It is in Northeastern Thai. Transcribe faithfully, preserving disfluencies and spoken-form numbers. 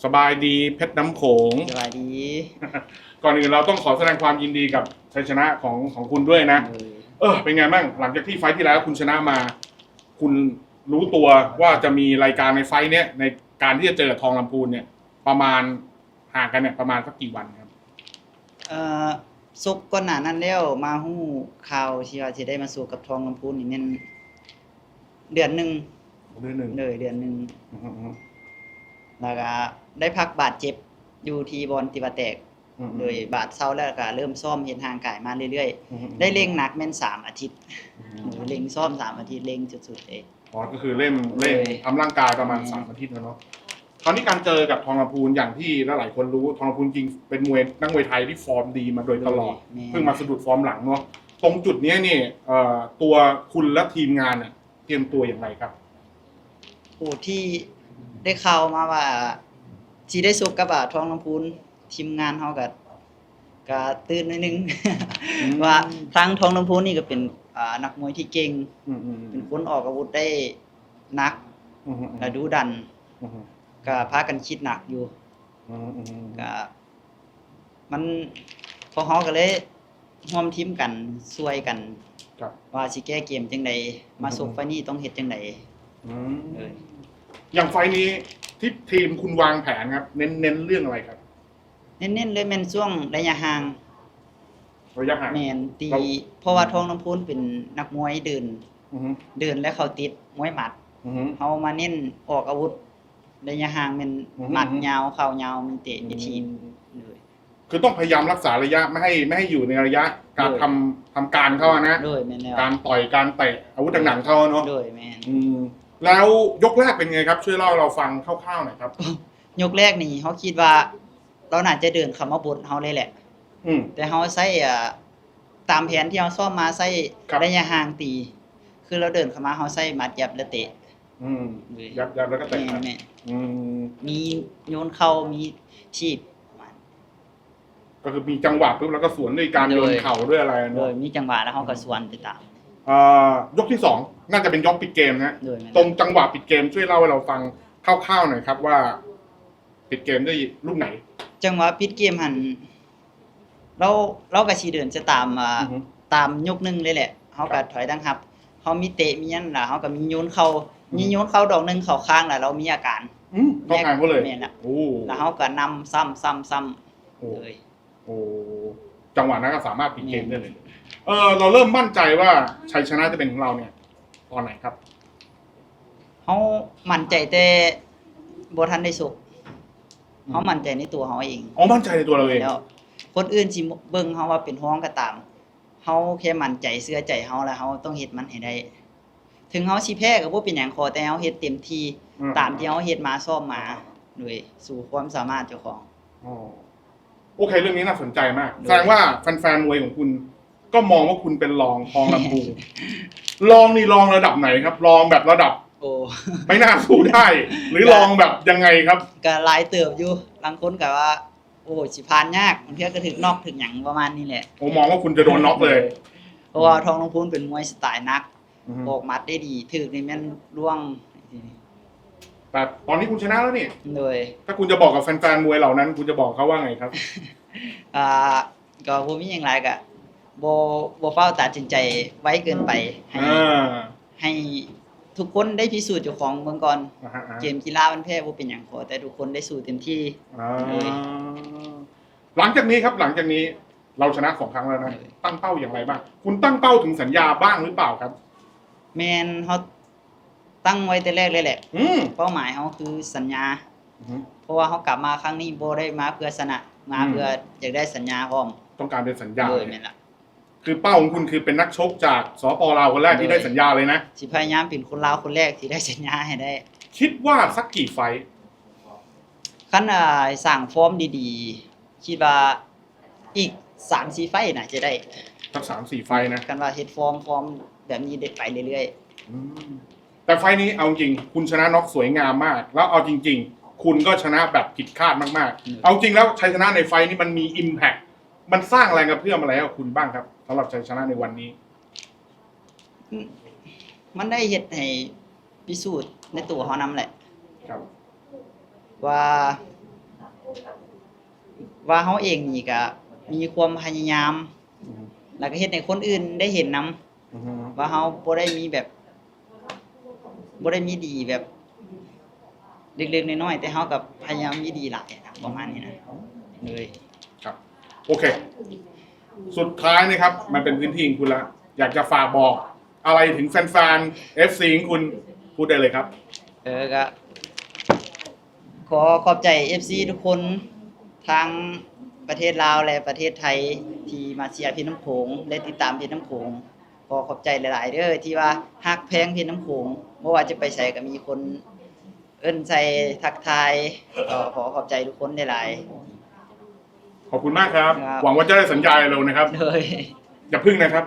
สบายดีเพชรน้ำโขง สบายดี ก่อนอื่นเราต้องขอแสดงความยินดีกับชัยชนะของของคุณด้วยนะ เออ เออ เป็นไงบ้าง หลังจากที่ไฟท์ที่แล้วคุณชนะมา คุณรู้ตัวว่าจะมีรายการในไฟท์เนี้ย ในการที่จะเจอกับทองลำพูนเนี่ย ประมาณห่างกันเนี่ยประมาณสักกี่วันครับ เอ่อซบก่อนหน้านั้นแล้วมาฮู้ข่าวที่ว่าสิได้มาสู้กับทองลำพูนนี่แม่นเดือนหนึ่ง เดือนหนึ่ง เลยเดือนหนึ่ง อือฮึอือฮึ แล้วก็ได้พักบาดเจ็บอยู่ที่บอลติว่าแตก อืม เลยบาดเซาแล้วก็เริ่มซ้อมเฮ็ดร่างกายมาเรื่อย อืม ๆ ได้เร่งหนักแม่นสามอาทิตย์ อืม เร่งซ้อมสามอาทิตย์เร่งสุดๆเลย อ๋อก็คือเร่งเร่ง เลย ทำร่างกายประมาณสามอาทิตย์นะเนาะคราวนี้การเจอกับทองลำพูนอย่างที่หลายๆคนรู้ทองลำพูนจริงเป็นมวยนักมวยไทยที่ฟอร์มดีมาโดยตลอด แม่น เพิ่งมาสะดุดฟอร์มหลังเนาะตรงจุดเนี้ยนี่เอ่อตัวคุณและทีมงานเนี่ยเตรียมตัวอย่างไรครับ ผู้ที่ได้ข่าวมาว่าสิได้ชกกับอ่าทองลำพูนทีมงานเฮาก็ก็ตื่นหน่อยนึง อืม ว่าทางทองลำพูนนี่ก็เป็นอ่านักมวยที่เก่ง อืมอืมอื เป็น ม คนออกอาวุธได้หนัก อืมอืม และดุดัน อืมอืม ก็พากันคิดหนักอยู่ อืมอืมอืม ก็มันพวกเฮาก็เลยร่วมทีมกันช่วยกัน ครับ ว่าสิแก้เกมจังใดมาชก อืม ไฟล์นี้ต้องเฮ็ดจังใด อืม เออ อย่างไฟล์นี้ที่ทีมคุณวางแผนครับ เน้นเน้นเรื่องอะไรครับ เน้นๆเลยแม่นช่วงระยะห่าง ระยะห่าง แม่นตี เรา เพราะว่าทองลำพูนเป็นนักมวยเดิน อือฮึ เดินและเขาติดมวยหมัด อือฮึ เฮามาเน้นออกอาวุธ ระยะห่างแม่น อือฮึ หมัดยาวเข่ายาวมีเตะมีถีบ อืม เลย คือต้องพยายามรักษาระยะไม่ให้ไม่ให้อยู่ในระยะการ โดย ทำทำการเขาอะนะ โดยแม่นแล้ว การต่อยการเตะอาวุธหนักๆเขาอะเนาะ โดยแม่น อืมแล้วยกแรกเป็นไงครับ ช่วยเล่าให้เราฟังคร่าวๆหน่อยครับ ยกแรกนี่เฮาคิดว่า เราน่าจะเดินเข้ามาบดเฮาเลยแหละ อืม แต่เฮาใช้อ่าตามแผนที่เฮาซ้อมมาใช้ ครับ ระยะห่างตี คือเราเดินเข้ามาเฮาใช้หมัดยับและเตะ อืม เลย ยับยับแล้วก็เตะ แม่นแม่น อืม มีโยนเข่ามีถีบประมาณ ก็คือมีจังหวะปุ๊บแล้วก็สวนด้วยการ โดย โยนเข่าด้วยอะไร โด เนาะ ยมีจังหวะแล้วเฮาก็สวนไปตาม เอ่อยกที่สองน่าจะเป็นยกปิดเกมนะ โดยแม่น ตรงจังหวะปิดเกมช่วยเล่าให้เราฟังคร่าวๆหน่อยครับว่า ปิดเกมด้วยลูกไหน จังหวะปิดเกมหั่นเราเราก็สิเดินจะตามอ่า อือฮึ ตามยกหนึ่งเลยแหละเฮาก็ถอยดังรับเฮามีเตะมีหยังล่ะเฮาก็มีโยนเข่า อืม มีโยนเข่าดอกหนึ่งเข้าคางแล้วเรามีอาการ อืมเข้าทางเขาเลย แม่นละ โอ้ แล้วเฮาก็นำซ้ำซ้ำซ้ำ โอ้ เลย โอ้จังหวะนั้นก็สามารถปิดเกมได้เลย เออเราเริ่มมั่นใจว่าชัยชนะจะเป็นของเราเนี่ย ตอนไหนครับ เฮามั่นใจแต่บ่ทันได้ชก อืม เฮามั่นใจในตัวเฮาเอง อ๋อมั่นใจในตัวเราเอง แล้วคนอื่นสิเบิ่งเฮาว่าเป็นรองก็ตาม เฮาแค่มั่นใจเชื่อใจเฮาแล้วเฮาต้องเฮ็ดมันให้ได้ ถึงเฮาสิแพ้ก็บ่เป็นหยัง ขอแต่เฮาเฮ็ดเต็มที่ อืม ตามที่เฮาเฮ็ดมาซ้อมมา โดยสู่ความสามารถเจ้าของ อ๋อโอเคเรื่องนี้น่าสนใจมาก โดย แสดงว่าแฟนๆมวยของคุณ ก็มองว่าคุณเป็นรองทองลำพูน รองนี่รองระดับไหนครับ รองแบบระดับ โอ้ ไม่น่าสู้ได้ หรือรองแบบยังไงครับ ก็หลายเติบอยู่ บางคนก็ว่า โอ้สิผ่านยาก บางเทื่อก็ถืกน็อกถืกหยังประมาณนี้แหละ ผมมองว่าคุณจะโดนน็อกเลย เพราะว่าทองลำพูนเป็นมวยสไตล์หนัก อือฮึ ออกหมัดได้ดี ถืกนี่แม่นล่วง แต่ตอนนี้คุณชนะแล้วนี่ โดย ถ้าคุณจะบอกกับแฟนๆมวยเหล่านั้น คุณจะบอกเขาว่าไงครับ อ่าก็บ่มีหยังหลายก็บ่บ่ฟ้าวตัดสินใจไวเกินไป ให้ อ่า ให้ทุกคนได้พิสูจน์เจ้าของเบิ่งก่อน อ่าฮะอ่า เกมกีฬามันแพ้บ่เป็นหยัง ขอแต่ทุกคนได้สู้เต็มที่ อ่า เลย หลังจากนี้ครับ หลังจากนี้เราชนะสองครั้งแล้วนะ เลย ตั้งเป้าอย่างไรบ้าง คุณตั้งเป้าถึงสัญญาบ้างหรือเปล่าครับ แม่นเฮาตั้งไว้แต่แรกเลยแหละ อืม เป้าหมายเฮาคือสัญญา อือฮึ เพราะว่าเฮากลับมาครั้งนี้บ่ได้มาเพื่อชนะ มา อืม เพื่ออยากได้สัญญาพร้อม ต้องการเป็นสัญญา เลยแม่นละ คือเป้าของคุณคือเป็นนักชกจากสปลาวคนแรกที่ได้สัญญาเลยนะ สิพยายามเป็นคนลาวคนแรกที่ได้สัญญาให้ได้ คิดว่าสักกี่ไฟต์ คันอ่าสร้างฟอร์มดีๆ คิดว่าอีกสามสี่ไฟต์น่าจะได้ สักสามสี่ไฟต์นะ คันว่าเฮ็ดฟอร์มฟอร์มแบบนี้ได้ไปเรื่อย อืมแต่ไฟต์นี้เอาจริง คุณชนะน็อกสวยงามมาก แล้วเอาจริง ๆ คุณก็ชนะแบบผิดคาดมาก อืม ๆ เอาจริงแล้วชัยชนะในไฟต์นี้มันมี Impact มันสร้างแรงกระเพื่อมอะไรให้กับคุณบ้างครับสำหรับชัยชนะในวันนี้ ๆ มันได้เฮ็ดให้พิสูจน์ในตัวเฮานำแหละ ครับ ว่า ว่าเฮาเองนี่ก็มีความพยายาม อืม แล้วก็เฮ็ดให้คนอื่นได้เห็นนำ อืม ว่าเฮาบ่ได้มีแบบ บ่ได้มีดีแบบเล็กๆน้อยๆแต่เฮาก็พยายามมีดีหลายอะประมาณนี้นะเลย ครับ โอเค สุดท้ายนะครับ มันเป็นพื้นที่ของคุณละ อยากจะฝากบอกอะไรถึงแฟนๆ เอฟซี ของคุณ พูดได้เลยครับ เออก็ขอขอบใจ เอฟซี ทุกคนทั้งประเทศลาวและประเทศไทยที่มาเชียร์เพชรน้ำโขงและติดตามเพชรน้ำโขง ขอขอบใจหลายๆเด้อที่ว่าฮักแพงเพชรน้ำโขง บ่ว่าจะไปไสก็มีคนเอิ้นใส่ทักทาย ก็ขอขอบใจทุกคนหลาย ขอบคุณมากครับ ครับ หวังว่าจะได้สัญญาเร็วๆนะครับ ๆเลย อย่าพึ่งนะครับ